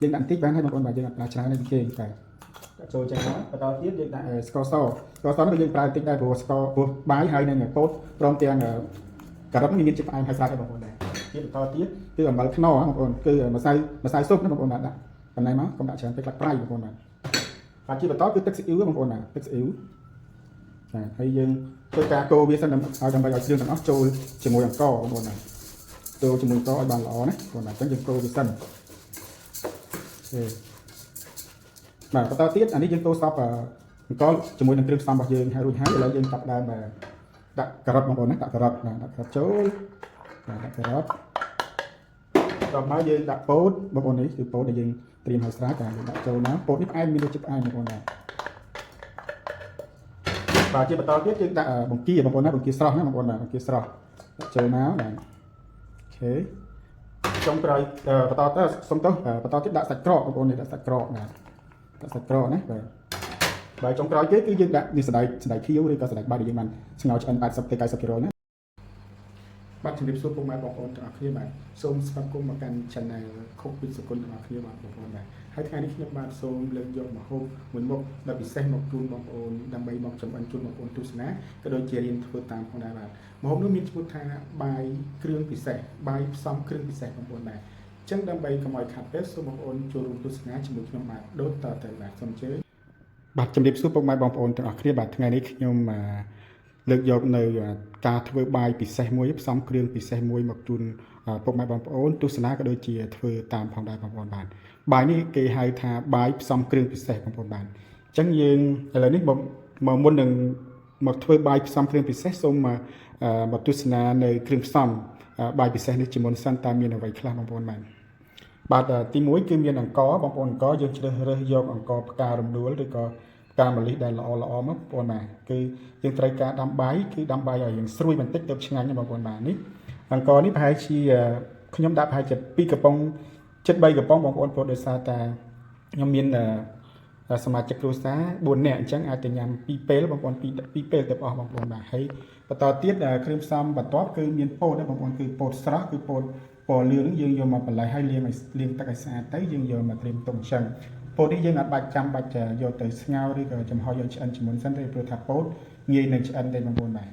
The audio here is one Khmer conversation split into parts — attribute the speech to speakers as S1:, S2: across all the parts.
S1: យើងដាក់បន្តិចបានហើយបងប្អូនបាទយើងអត់ប្រើច្រើនទេគេបាទដាក់ចូលចឹងមកបន្តទៀតយើងដាក់ស្ករសស្ករសនេះក៏យើងប្រើបន្តិចដែរព្រោះស្ករព្រោះបាយហើយនឹងពោតព្រមទាំងការ៉ុតនេះមានជាតិផ្អែមហើយស្រាប់ដែរបងប្អូនដែរទៀតបន្តទៀតគឺអំបិលខ្នុរបងប្អូនគឺម្សៅម្សៅស៊ុបណាបងប្អូនបាទដាក់ប៉ុណ្ណេះមកកុំដាក់ច្រើនពេកខ្លាចប្រៃបងប្អូនបាទបាទជាបន្តគឺទឹកស៊ីអ៊ីវបងប្អូនបាទទឹកស៊ីអ៊ីវបាទហើយយើងធ្វើការកូរវាសិនដើម្បីឲ្យដើម្បីឲ្យគ្រឿងទាំងអស់ចូលជាមួយអង្ករបងប្អូនបាទចូលជាមួយអង្ករឲ្យបានល្អណាបងប្អូនបាទអញ្ចឹងយើងកូរវាសិន OK បាទបន្តទៀតអានេះយើងកូរសពអង្ករជាមួយនឹងគ្រឿងផ្សំរបស់យើងហើយរួចហើយឥឡូវយើងចាប់ដើមបាទដាក់ការ៉ុតបងប្អូនណាដាក់ការ៉ុតបាទដាក់ការ៉ុតចូលបាទដាក់ការ៉ុតដល់មកយើងដាក់ពោតបងប្អូននេះគឺពោតដែលយើងត្រៀមហើយស្រេចបាទយើងដាក់ចូលមកពោតនេះផ្អែមមានរសជាតិផ្អែមបងប្អូនបាទបាទជាបន្តទៀតយើងដាក់បង្គាបងប្អូនណាបង្គាស្រស់ណាបងប្អូនបាទបង្គាស្រស់ដាក់ចូលមកបាទ OK ចុងក្រោយបន្តទៅសុំទោសបន្តទៀតដាក់សាច់ក្រកបងប្អូននេះដាក់សាច់ក្រកបាទដាក់សាច់ក្រកណាបាទបាទចុងក្រោយគេគឺយើងដាក់នេះសណ្ដែកសណ្ដែកខៀវឬក៏សណ្ដែកបាយដែលយើងបានស្ងោរឆ្អិន80ទៅ90%ណាបាទជំរាបសួរពុកម៉ែបងប្អូនទាំងអស់គ្នាបាទសូមស្វាគមន៍មកកាន់ Channel ខុកវិសុគន្ធទាំងអស់គ្នាបាទបងប្អូនបាទហើយថ្ងៃនេះខ្ញុំបាទសូមលើកយកម្ហូបមួយមុខដ៏ពិសេសមកជូនបងប្អូនដើម្បីមកចម្អិនជូនបងប្អូនទស្សនាក៏ដូចជារៀនធ្វើតាមផងដែរបាទម្ហូបនោះមានឈ្មោះថាបាយគ្រឿងពិសេសបាយផ្សំគ្រឿងពិសេសបងប្អូនបាទអញ្ចឹងដើម្បីកុំឲ្យខាត់ពេលសូមបងប្អូនចូលរួមទស្សនាជាមួយខ្ញុំបាទដូចតទៅបាទសូមអញ្ជើញបាទជំរាបសួរពុកម៉ែបងប្អូនទាំងអស់គ្នាបាទថ្ងៃនេះខ្ញុំលើកយកនៅការធ្វើបាយពិសេសមួយផ្សំគ្រឿងពិសេសមួយមកជូនពុកម៉ែបងប្អូនទស្សនាក៏ដូចជាធ្វើតាមផងដែរបងប្អូនបាទបាយនេះគេហៅថាបាយផ្សំគ្រឿងពិសេសបងប្អូនបាទអញ្ចឹងយើងឥឡូវនេះមកមកមុននឹងមកធ្វើបាយផ្សំគ្រឿងពិសេសសូមមកទស្សនានៅគ្រឿងផ្សំបាយពិសេសនេះជាមុនសិនតើមានអ្វីខ្លះបងប្អូនបាទបាទទី1គឺមានអង្ករបងប្អូនអង្ករយើងជ្រើសរើសយកអង្ករផ្ការំដួលឬក៏ផ្កាម្លិះដែលល្អល្អមកបងប្អូនបាទគឺយើងត្រូវការដាំបាយគឺដាំបាយឲ្យយើងស្រួយបន្តិចទៅឆ្ងាញ់ណាបងប្អូនបាទនេះអង្ករនេះប្រហែលជាខ្ញុំដាក់ប្រហែលជា2កំប៉ុងជិត3កំប៉ុងបងប្អូនព្រោះដោយសារតែខ្ញុំមានសមាជិកគ្រួសារ4នាក់អញ្ចឹងអាចទៅញ៉ាំ2ពេលបងប្អូន2 2ពេលទៅអស់បងប្អូនបាទហើយបន្តទៀតគ្រឿងផ្សំបន្ទាប់គឺមានពោតដែរបងប្អូនគឺពោតស្រស់គឺពោតពណ៌លឿងយើងយកមកបន្លែហើយលាងឲ្យលាងទឹកឲ្យស្អាតទៅយើងយកមកត្រៀមទុកអញ្ចឹងពោតនេះយើងអត់បាច់ចាំបាច់យកទៅស្ងោរឬក៏ចំហុយឲ្យឆ្អិនជាមុនសិនទេព្រោះថាពោតងាយនឹងឆ្អិនទេបងប្អូនបាទ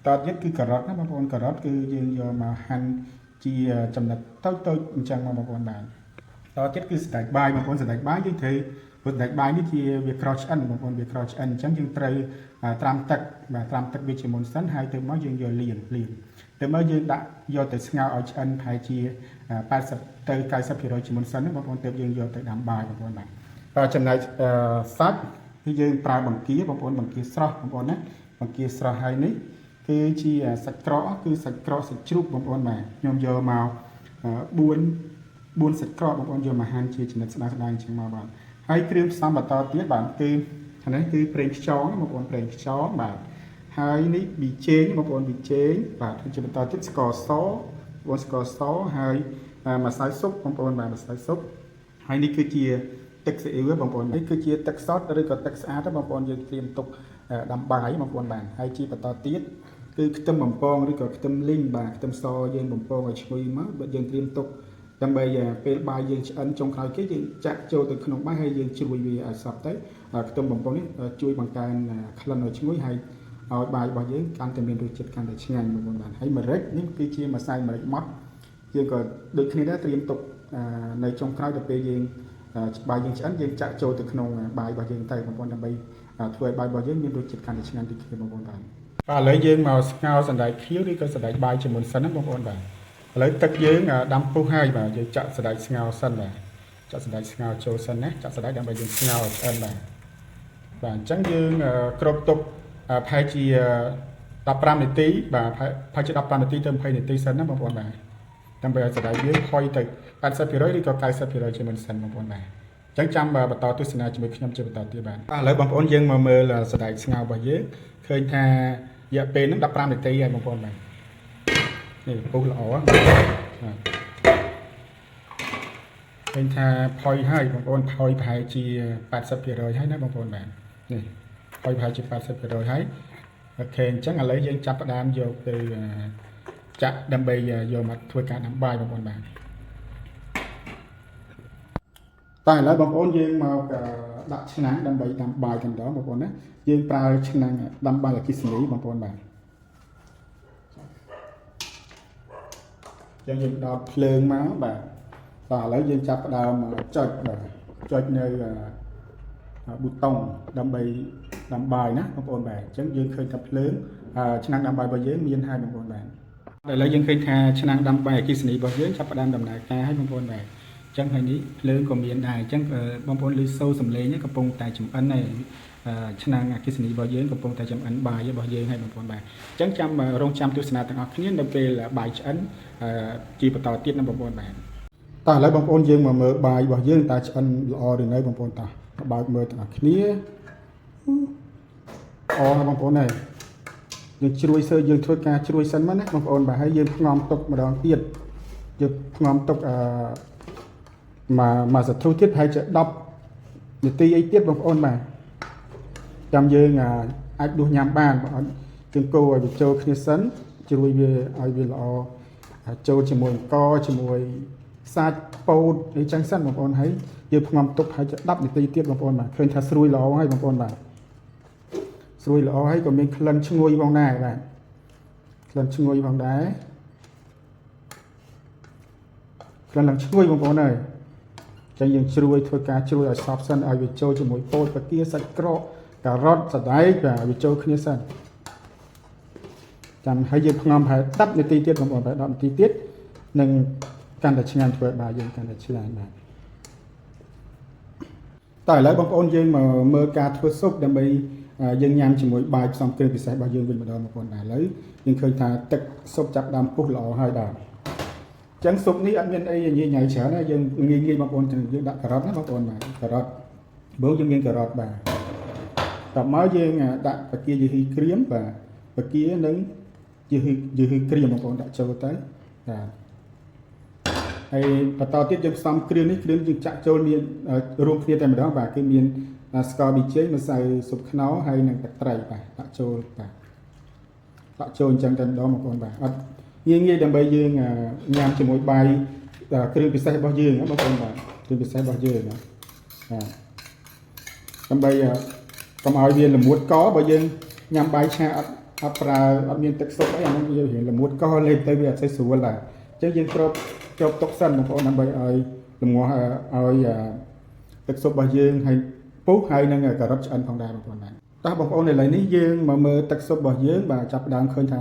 S1: បន្តទៀតគឺការ៉ុតណាបងប្អូនការ៉ុតគឺយើងយកមកហាន់ជាចំណិតតូចតូចអញ្ចឹងមកបងប្អូនបាទតទៀតគឺសណ្តែកបាយបងប្អូនសណ្តែកបាយយើងត្រូវព្រោះសណ្តែកបាយនេះជាវាក្រឆ្អិនបងប្អូនវាក្រឆ្អិនអញ្ចឹងយើងត្រូវត្រាំទឹកបាទត្រាំទឹកវាជាមុនសិនហើយទៅមកយើងយកលាងលាងទៅមកយើងដាក់យកទៅស្ងោរឲ្យឆ្អិនប្រហែលជា80ទៅ90%ជាមុនសិនណាបងប្អូនទើបយើងយកទៅដាំបាយបងប្អូនបាទបាទចំណែកសាច់គឺយើងប្រើបង្គាបងប្អូនបង្គាស្រស់បងប្អូនណាបង្គាស្រស់ហើយនេះគឺជាសាច់ក្រកគឺសាច់ក្រកសាច់ជ្រូកបងប្អូនបាទខ្ញុំយកមក4 4សាច់ក្រកបងប្អូនយកមកហាន់ជាចំណិតស្ដើងស្ដើងជាងមកបាទហើយគ្រឿងផ្សំបន្តទៀតបាទគឺនេះគឺប្រេងខ្យងបងប្អូនប្រេងខ្យងបាទហើយនេះប៊ីចេងបងប្អូនប៊ីចេងបាទជាបន្តទៀតស្ករសបងប្អូនស្ករសហើយម្សៅស៊ុបបងប្អូនបាទម្សៅស៊ុបហើយនេះគឺជាទឹកស៊ីអ៊ីវបងប្អូននេះគឺជាទឹកសុទ្ធឬក៏ទឹកស្អាតបងប្អូនយើងត្រៀមទុកដាំបាយបងប្អូនបាទហើយជាបន្តទៀតគឺខ្ទឹមបំពងឬក៏ខ្ទឹមលីងបាទខ្ទឹមសយើងបំពងឲ្យឈ្ងុយមកបើយើងត្រៀមទុកដើម្បីពេលបាយយើងឆ្អិនចុងក្រោយគេយើងចាក់ចូលទៅក្នុងបាយហើយយើងជ្រួយវាឲ្យសព្វទៅខ្ទឹមបំពងនេះជួយបង្កើនក្លិនឲ្យឈ្ងុយហើយឲ្យបាយរបស់យើងកាន់តែមានរសជាតិកាន់តែឆ្ងាញ់បងប្អូនបាទហើយម្រេចនេះគឺជាម្សៅម្រេចម៉ដ្ឋយើងក៏ដូចគ្នាដែរត្រៀមទុកនៅចុងក្រោយដល់ពេលយើងបាយយើងឆ្អិនយើងចាក់ចូលទៅក្នុងបាយរបស់យើងទៅបងប្អូនដើម្បីធ្វើឲ្យបាយរបស់យើងមានរសជាតិកាន់តែឆ្ងាញ់ដូចគ្នាបងប្អូនបាទបាទឥឡូវយើងមកស្ងោរសណ្តែកខៀវឬក៏សណ្តែកបាយជាមុនសិនណាបងប្អូនបាទឥឡូវទឹកយើងដាំពុះហើយបាទយើងចាក់សណ្តែកស្ងោរសិនបាទចាក់សណ្តែកស្ងោរចូលសិនណាចាក់សណ្តែកដើម្បីយើងស្ងោរឲ្យឆ្អិនបាទបាទអញ្ចឹងយើងគ្របទុកប្រហែលជា15នាទីបាទប្រហែលជា15នាទីទៅ20នាទីសិនណាបងប្អូនបាទដើម្បីឲ្យសណ្តែកយើងផុយទៅ80%ឬក៏90%ជាមុនសិនបងប្អូនបាទអញ្ចឹងចាំបន្តទស្សនាជាមួយខ្ញុំជាបន្តទៀតបាទឥឡូវបងប្អូនយើងមកមើលសណ្តែកស្ងោររបស់យើងឃើញថារយៈពេលហ្នឹង15នាទីហើយបងប្អូនបាទនេះពុះល្អបាទឃើញថាផុយហើយបងប្អូនផុយប្រហែលជា80%ហើយណាបងប្អូនបាទនេះផុយប្រហែលជា80%ហើយ OK អញ្ចឹងឥឡូវយើងចាប់ផ្ដើមយកទៅចាក់ដើម្បីយកមកធ្វើការដាំបាយបងប្អូនបាទ តែឥឡូវបងប្អូនយើងមកដាក់ឆ្នាំងដើម្បីដាំបាយតែម្ដងបងប្អូនណាយើងប្រើឆ្នាំងដាំបាយអគ្គិសនីបងប្អូនបាទចឹងយើងដោតភ្លើងមកបាទបាទឥឡូវយើងចាប់ផ្ដើមចុចបាទចុចនៅប៊ូតុងដើម្បីដាំបាយណាបងប្អូនបាទអញ្ចឹងយើងឃើញថាភ្លើងឆ្នាំងដាំបាយរបស់យើងមានហើយបងប្អូនបាទឥឡូវយើងឃើញថាឆ្នាំងដាំបាយអគ្គិសនីរបស់យើងចាប់ផ្ដើមដំណើរការហើយបងប្អូនបាទអញ្ចឹងហើយនេះភ្លើងក៏មានដែរអញ្ចឹងបងប្អូនឮសូរសំឡេងកំពុងតែចំអិនហើយឆ្នាំងអគ្គិសនីរបស់យើងកំពុងតែចំអិនបាយរបស់យើងហើយបងប្អូនបាទអញ្ចឹងចាំរងចាំទស្សនាទាំងអស់គ្នានៅពេលបាយឆ្អិនជាបន្តទៀតណាបងប្អូនបាទតោះឥឡូវបងប្អូនយើងមកមើលបាយរបស់យើងតើឆ្អិនល្អឬនៅបងប្អូនតោះបើកមើលទាំងអស់គ្នាអហើយបងប្អូនហើយយើងជ្រួយសើយើងធ្វើការជ្រួយសិនមកណាបងប្អូនបាទហើយយើងផ្ងំទុកម្ដងទៀតយើងផ្ងំទុកអឺ មួយមួយសធុះទៀតប្រហែលជា10នាទីអីទៀតបងប្អូនបាទចាំយើងអាចដួសញ៉ាំបានបងអត់យើងកូរឲ្យវាចូលគ្នាសិនជ្រួយវាឲ្យវាល្អចូលជាមួយអង្ករជាមួយសាច់ពោតអីចឹងសិនបងប្អូនហើយយើងផ្ងំទុកប្រហែលជា10នាទីទៀតបងប្អូនបាទឃើញថាស្រួយល្អហើយបងប្អូនបាទស្រួយល្អហើយក៏មានក្លិនឈ្ងុយផងដែរបាទក្លិនឈ្ងុយផងដែរក្លិនឡើងឈ្ងុយបងប្អូនហើយ ចឹងយើងជ្រួយធ្វើការជ្រួយឲ្យសព្វសិនឲ្យវាចូលជាមួយពោតបង្គាសាច់ក្រកការ៉ុតសណ្ដែកបាទឲ្យវាចូលគ្នាសិនចាំហើយយើងផ្ងំប្រហែល10នាទីទៀតបងប្អូនប្រហែល10នាទីទៀតនឹងកាន់តែឆ្ងាញ់ធ្វើឲ្យបាយយើងកាន់តែឆ្ងាញ់បាទតើឥឡូវបងប្អូនយើងមកមើលការធ្វើស៊ុបដើម្បីយើងញ៉ាំជាមួយបាយផ្សំគ្រឿងពិសេសរបស់យើងវិញម្ដងបងប្អូនបាទឥឡូវយើងឃើញថាទឹកស៊ុបចាប់ដើមពុះល្អហើយបាទ ចឹងស៊ុបនេះអត់មានអីញ៉ៃញ៉ៃច្រើនទេយើងងាយងាយបងប្អូនយើងដាក់ការ៉ុតណាបងប្អូនបាទការ៉ុតបើយើងមានការ៉ុតបាទតមកយើងដាក់បង្គាយឺហ៊ីក្រៀមបាទបង្គានិងយឺហ៊ីយឺហ៊ីក្រៀមបងប្អូនដាក់ចូលទៅបាទហើយបន្តទៀតយើងផ្សំគ្រឿងនេះគ្រឿងយើងចាក់ចូលមានរួមគ្នាតែម្ដងបាទគឺមានស្ករប៊ីចេងម្សៅស៊ុបខ្នុរហើយនិងទឹកត្រីបាទដាក់ចូលបាទដាក់ចូលអញ្ចឹងតែម្ដងបងប្អូនបាទអត់ងាយងាយដើម្បីយើងញ៉ាំជាមួយបាយគ្រឿងពិសេសរបស់យើងណាបងប្អូនបាទគ្រឿងពិសេសរបស់យើងណាបាទដើម្បីកុំឲ្យវាល្មួតកបើយើងញ៉ាំបាយឆាអត់អត់ប្រើអត់មានទឹកស៊ុបអីអានោះវារៀងល្មួតកលេបទៅវាអត់សូវស្រួលដែរអញ្ចឹងយើងគ្របគ្របទុកសិនបងប្អូនដើម្បីឲ្យលងាស់ឲ្យទឹកស៊ុបរបស់យើងហើយពុះហើយនឹងការ៉ុតឆ្អិនផងដែរបងប្អូនបាទតោះបងប្អូនឥឡូវនេះយើងមកមើលទឹកស៊ុបរបស់យើងបាទចាប់ផ្ដើមឃើញថា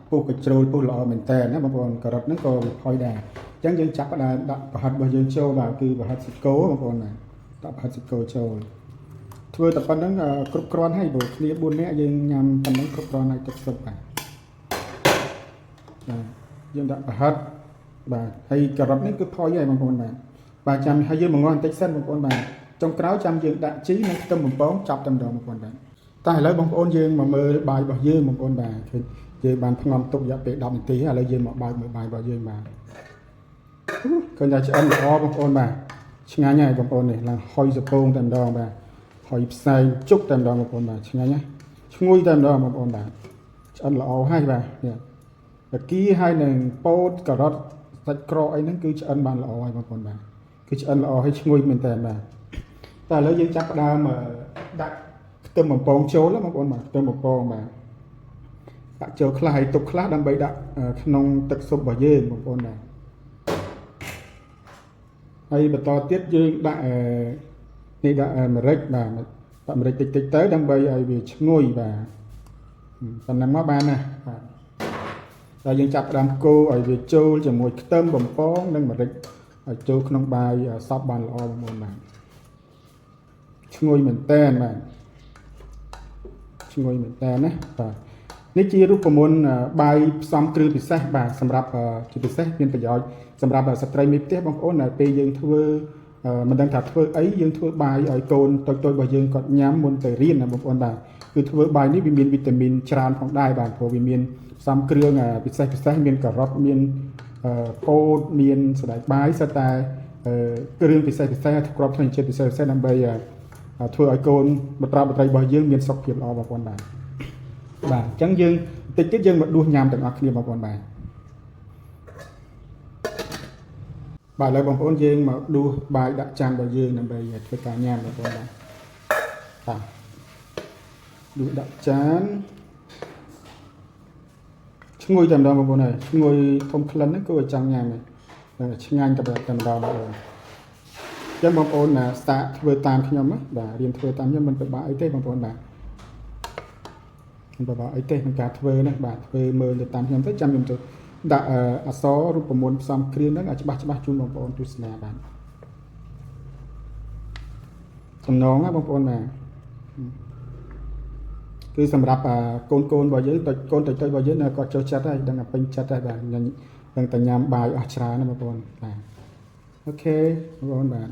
S1: ពុះកជ្រោលពុះល្អមែនតើណាបងប្អូនការ៉ុតហ្នឹងក៏វាផុយដែរអញ្ចឹងយើងចាប់ផ្ដើមដាក់ប្រហិតរបស់យើងចូលបាទគឺប្រហិតសាច់គោបងប្អូនណាដាក់ប្រហិតសាច់គោចូលធ្វើតែប៉ុណ្្នឹងគ្រប់គ្រាន់ហើយព្រោះគ្នា4នាក់យើងញ៉ាំប៉ុណ្្នឹងគ្រប់គ្រាន់ហើយទឹកស៊ុបបាទបាទយើងដាក់ប្រហិតបាទហើយការ៉ុតនេះគឺផុយហើយបងប្អូនបាទបាទចាំហើយយើងបង្ងន់បន្តិចសិនបងប្អូនបាទចុងក្រោយចាំយើងដាក់ជីនិងខ្ទឹមបំពងចាប់តែម្ដងបងប្អូនបាទតែឥឡូវបងប្អូនយើងមកមើលបាយរបស់យើងបងប្អូនបាទឃើញយើងបានផ្ងំទុករយៈពេល10នាទីឥឡូវយើងមកបើកមើលបាយរបស់យើងបាទឃើញថាឆ្អិនល្អបងប្អូនបាទឆ្ងាញ់ហើយបងប្អូននេះឡើងហុយសពងតែម្ដងបាទហុយផ្សែងជុកតែម្ដងបងប្អូនបាទឆ្ងាញ់ណាឈ្ងុយតែម្ដងបងប្អូនបាទឆ្អិនល្អហើយបាទនេះតាគីហើយនឹងពោតការ៉ុតសាច់ក្រកអីហ្នឹងគឺឆ្អិនបានល្អហើយបងប្អូនបាទគឺឆ្អិនល្អហើយឈ្ងុយមែនតើបាទតែឥឡូវយើងចាប់ផ្ដើមដាក់ខ្ទឹមបំពងចូលណាបងប្អូនបាទខ្ទឹមបំពងបាទ ដាក់ចូលខ្លះហើយទុកខ្លះដើម្បីដាក់ក្នុងទឹកស៊ុបរបស់យើងបងប្អូនបាទហើយបន្តទៀតយើងដាក់នេះដាក់ម្រេចបាទដាក់ម្រេចតិចតិចទៅដើម្បីឲ្យវាឈ្ងុយបាទប៉ុណ្ណឹងមកបានណាបាទដល់យើងចាប់ផ្ដើមកូរឲ្យវាចូលជាមួយខ្ទឹមបំពងនិងម្រេចឲ្យចូលក្នុងបាយសពបានល្អបងប្អូនបាទឈ្ងុយមែនតើបាទឈ្ងុយមែនតើណាបាទនេះជារូបមន្តបាយផ្សំគ្រឿងពិសេសបាទសម្រាប់ជាពិសេសមានប្រយោជន៍សម្រាប់ស្ត្រីមេផ្ទះបងប្អូនដែលពេលយើងធ្វើមិនដឹងថាធ្វើអីយើងធ្វើបាយឲ្យកូនតូចៗរបស់យើងគាត់ញ៉ាំមុនទៅរៀនណាបងប្អូនបាទគឺធ្វើបាយនេះវាមានវីតាមីនច្រើនផងដែរបាទព្រោះវាមានផ្សំគ្រឿងពិសេសពិសេសមានការ៉ុតមានពោតមានសណ្តែកបាយសុទ្ធតែគ្រឿងពិសេសពិសេសគ្រាប់ធញ្ញជាតិពិសេសពិសេសដើម្បីធ្វើឲ្យកូនបត្រាបត្រីរបស់យើងមានសុខភាពល្អបងប្អូនបាទបាទអញ្ចឹងយើងតិចទៀតយើងមកដួសញ៉ាំទាំងអស់គ្នាបងប្អូនបាទ បាទឥឡូវបងប្អូនយើងមកដួសបាយដាក់ចានរបស់យើងដើម្បីធ្វើការញ៉ាំបងប្អូនបាទបាទដួសដាក់ចានឈ្ងុយតែម្ដងបងប្អូនហើយឈ្ងុយធំក្លិនហ្នឹងគួរឲ្យចង់ញ៉ាំហើយឆ្ងាញ់តែតែម្ដងបងប្អូនអញ្ចឹងបងប្អូនណាសាកធ្វើតាមខ្ញុំណាបាទរៀនធ្វើតាមខ្ញុំមិនពិបាកអីទេបងប្អូនបាទមិនពិបាកអីទេក្នុងការធ្វើហ្នឹងបាទធ្វើមើលទៅតាមខ្ញុំទៅចាំខ្ញុំទៅដាក់អក្សររូបមន្តផ្សំគ្រឿងហ្នឹងឲ្យច្បាស់ច្បាស់ជូនបងប្អូនទស្សនាបាទសំណងណាបងប្អូនបាទគឺសម្រាប់កូនកូនរបស់យើងតូចកូនតូចតូចរបស់យើងនៅគាត់ចូលចិត្តហើយដឹងតែពេញចិត្តហើយបាទដឹងតែញ៉ាំបាយអស់ច្រើនណាបងប្អូនបាទ OK បងប្អូនបាទ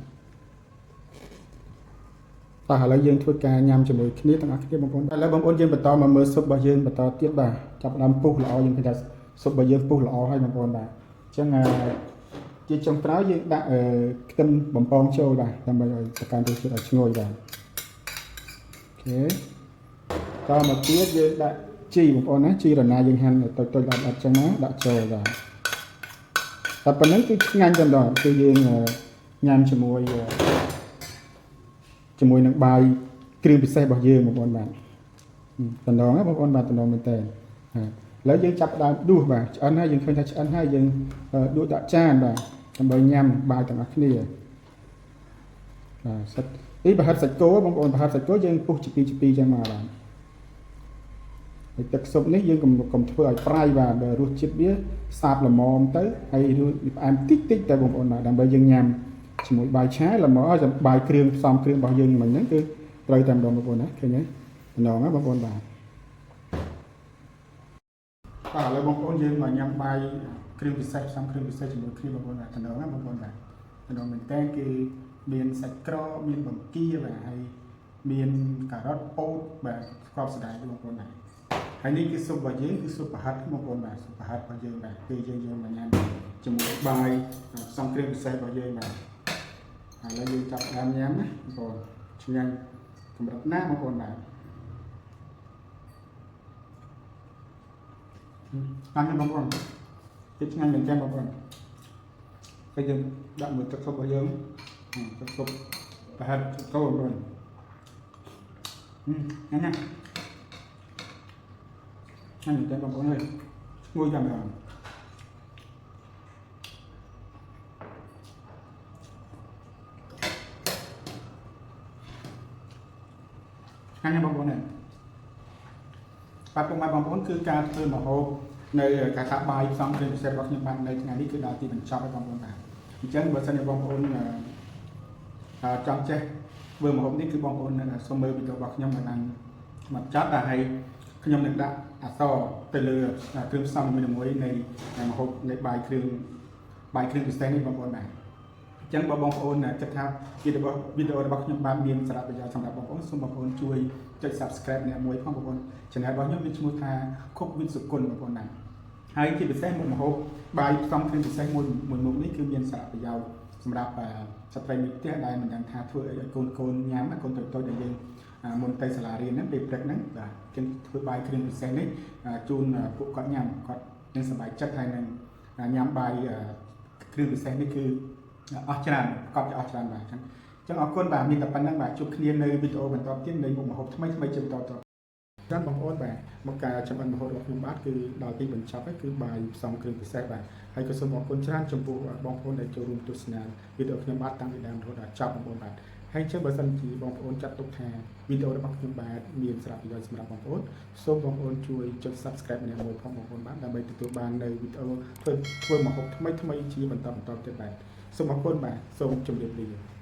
S1: តោះឥឡូវយើងធ្វើការញ៉ាំជាមួយគ្នាទាំងអស់គ្នាបងប្អូនឥឡូវបងប្អូនយើងបន្តមកមើលស៊ុបរបស់យើងបន្តទៀតបាទចាប់ផ្ដើមពុះល្អយើងឃើញថាស៊ុបរបស់យើងពុះល្អហើយបងប្អូនបាទអញ្ចឹងជាចុងក្រោយយើងដាក់ខ្ទឹមបំពងចូលបាទដើម្បីឲ្យបង្កើនរសជាតិឲ្យឈ្ងុយបាទ OK តមកទៀតយើងដាក់ជីបងប្អូនណាជីរណាយើងហាន់តូចតូចអត់អត់ចឹងណាដាក់ចូលបាទតែប៉ុណ្្នឹងគឺឆ្ងាញ់តែម្ដងគឺយើងញ៉ាំជាមួយជាមួយនឹងបាយគ្រឿងពិសេសរបស់យើងបងប្អូនបាទតំណងណាបងប្អូនបាទតំណងមែនតើបាទឥឡូវយើងចាប់ផ្ដើមដួសបាទឆ្អិនហើយយើងឃើញថាឆ្អិនហើយយើងដួសដាក់ចានបាទដើម្បីញ៉ាំបាយទាំងអស់គ្នាបាទសិតនេះប្រហិតសាច់គោបងប្អូនប្រហិតសាច់គោយើងពុះជាពីរជាពីរចឹងមកបាទហើយទឹកស៊ុបនេះយើងកុំកុំធ្វើឲ្យប្រៃបាទបើរសជាតិវាសាបល្មមទៅហើយរសផ្អែមតិចតិចតែបងប្អូនបាទដើម្បីយើងញ៉ាំជាមួយបាយឆាល្មមបាយគ្រឿងផ្សំគ្រឿងរបស់យើងមិញហ្នឹងគឺត្រូវតែម្ដងបងប្អូនណាឃើញទេម្ដងណាបងប្អូនបាទបាទឥឡូវបងប្អូនយើងមកញ៉ាំបាយគ្រឿងពិសេសផ្សំគ្រឿងពិសេសជាមួយគ្នាបងប្អូនបាទតំណងណាបងប្អូនបាទតំណងមែនតើគឺមានសាច់ក្រកមានបង្គាបាទហើយមានការ៉ុតពោតបាទស្ករសណ្តែកបងប្អូនបាទហើយនេះគឺស៊ុបរបស់យើងគឺស៊ុបប្រហិតបងប្អូនបាទស៊ុបប្រហិតរបស់យើងបាទគឺយើងយកមកញ៉ាំជាមួយបាយផ្សំគ្រឿងពិសេសរបស់យើងបាទឥឡូវយើងចាប់ដើមញ៉ាំណាបងប្អូនឆ្ងាញ់កម្រិតណាបងប្អូនបាទឆ្ងាញ់ណាស់បងប្អូនគឺឆ្ងាញ់មែនទែនបងប្អូនហើយយើងដាក់មួយទឹកស៊ុបរបស់យើងទឹកស៊ុបប្រហិតគោបងប្អូនញ៉ាំណាឆ្ងាញ់មែនទែនបងប្អូនអើយឈ្ងុយចាំដល់ឆ្ងាញ់ណាស់បងប្អូនអើយបាទពុកម៉ែបងប្អូនគឺការធ្វើម្ហូបនៅការថាបាយផ្សំគ្រឿងពិសេសរបស់ខ្ញុំបាននៅថ្ងៃនេះគឺដល់ទីបញ្ចប់ហើយបងប្អូនបាទអញ្ចឹងបើសិនជាបងប្អូនចង់ចេះធ្វើម្ហូបនេះគឺបងប្អូនសូមមើលវីដេអូរបស់ខ្ញុំឲ្យបានមកចប់បាទហើយខ្ញុំនឹងដាក់អក្សរទៅលើគ្រឿងផ្សំនីមួយៗនៃម្ហូបនៃបាយគ្រឿងបាយគ្រឿងពិសេសនេះបងប្អូនបាទអញ្ចឹងបើបងប្អូនគិតថាវីដេអូវីដេអូរបស់ខ្ញុំបានមានសារៈប្រយោជន៍សម្រាប់បងប្អូនសូមបងប្អូនជួយចុច Subscribe អ្នកមួយផងបងប្អូន Channel របស់ខ្ញុំមានឈ្មោះថា Cook with សុគន្ធបងប្អូនណាហើយជាពិសេសមុខម្ហូបបាយផ្សំគ្រឿងពិសេសមួយមួយមុខនេះគឺមានសារៈប្រយោជន៍សម្រាប់ស្ត្រីមេផ្ទះដែលមិនដឹងថាធ្វើអីឲ្យកូនកូនញ៉ាំកូនតូចតូចដែលយើងមុនទៅសាលារៀនហ្នឹងពេលព្រឹកហ្នឹងបាទចឹងធ្វើបាយគ្រឿងពិសេសនេះជូនពួកគាត់ញ៉ាំគាត់នឹងសប្បាយចិត្តហើយនឹងញ៉ាំបាយគ្រឿងពិសេសនេះគឺអស់ច្រើនកប់ជាអស់ច្រើនបាទអញ្ចឹងចឹងអរគុណបាទមានតែប៉ុណ្្នឹងបាទជួបគ្នានៅវីដេអូបន្តទៀតនៃមុខម្ហូបថ្មីថ្មីជាបន្តទៅច្រើនបងប្អូនបាទមកការចំអិនម្ហូបរបស់ខ្ញុំបាទគឺដល់ទីបញ្ចប់ហើយគឺបាយផ្សំគ្រឿងពិសេសបាទហើយក៏សូមអរគុណច្រើនចំពោះបងប្អូនដែលចូលរួមទស្សនាវីដេអូខ្ញុំបាទតាំងពីដើមរហូតដល់ចប់បងប្អូនបាទហើយចឹងបើសិនជាបងប្អូនចាត់ទុកថាវីដេអូរបស់ខ្ញុំបាទមានសារៈប្រយោជន៍សម្រាប់បងប្អូនសូមបងប្អូនជួយចុច Subscribe ម្នាក់មួយផងបងប្អូនបាទដើម្បីទទួលបាននៅវីដេអូធ្វើធ្វើម្ហូបថ្មីថ្មីជាបន្តបន្តទៀតបាទសូមអរគុណបាទសូមជម្រាបលា។